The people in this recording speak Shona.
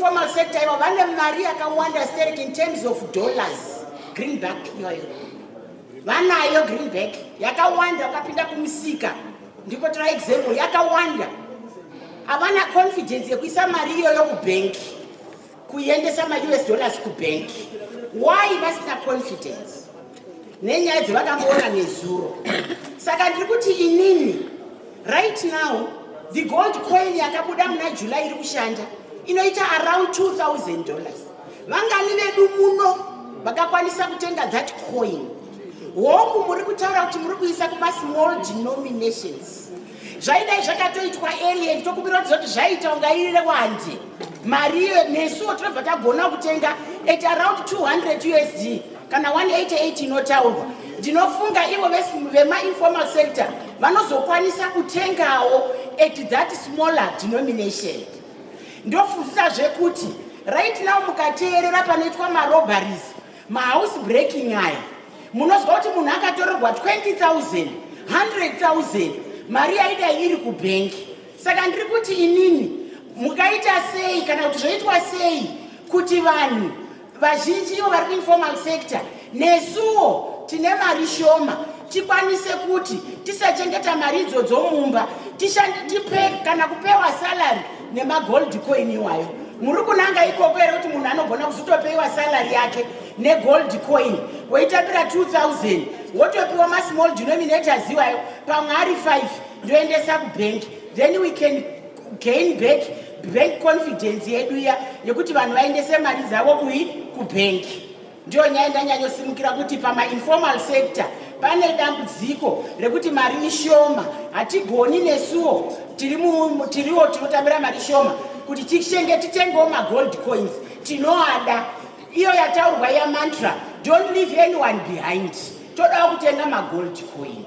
Vekuinformal sector ivo vane mari yakawanda sterek in terms of dollars, greenback iyoyo vanayo, greenback yakawanda. Ukapinda kumusika, ndikotora example, yakawanda. Havana confidence yekuisa mari iyoyo kubhenki, kuendesa maUS dollars kubhenki. Why vasina confidence? Nenyaya dzevakamboona nezuro. Saka ndiri kuti inini, right now the gold coin yakabuda muna July iri kushanda, inoita around $2000. Vangani vedu muno vakakwanisa kutenga that coin? Hongu, muri kutaura kuti muri kuisa kumasmall denominations. Zvaidai zvakatoitwa earlier. Tokumbira kuti zoti zvaita ungairire wande mari iyo, nesuwo tinobva tagona kutenga at around 200 USD kana 188 inotaurwa. Ndinofunga ivo vemainformal sector vanozokwanisa kutengawo at that smaller denomination. Ndofungisazve kuti right now mukateerera panoitwa marobberies, mahouse breaking aya, munozwa kuti munhu akatorerwa 20 000, 100 000, mari yaidai iri kubhengi. Saka ndiri kuti inini, mukaita sei kana kuti zvoitwa sei kuti vanhu vazhinji ivo vari kuinformal sector, nesuwo tine mari shoma, tikwanise kuti tisachengeta mari idzodzo mumba, tipe kana kupewa salary nemagold coin iwayo? Muri kunanga ikoko here kuti munhu anogona kuzotopewa salary yake negold coin, weitambira 2000, wotopiwa masmall denominators iwayo, pamwe ari 5, ndoendesa kubhenki? Then we can gain back bank confidence yedu iya yekuti vanhu vaendese mari dzavo kui kubhenki. Ndiyo nyaya ndanyanyosimukira, kuti pamainformal sector pane dambudziko rekuti mari ishoma. Hatigoni nesuwo, tiriwo tinotambira mari shoma, kuti tichenge titengewo magold coins. Tinoada iyo yataurwa yamantra, "Don't leave anyone behind." Todawo kutenga magold coin.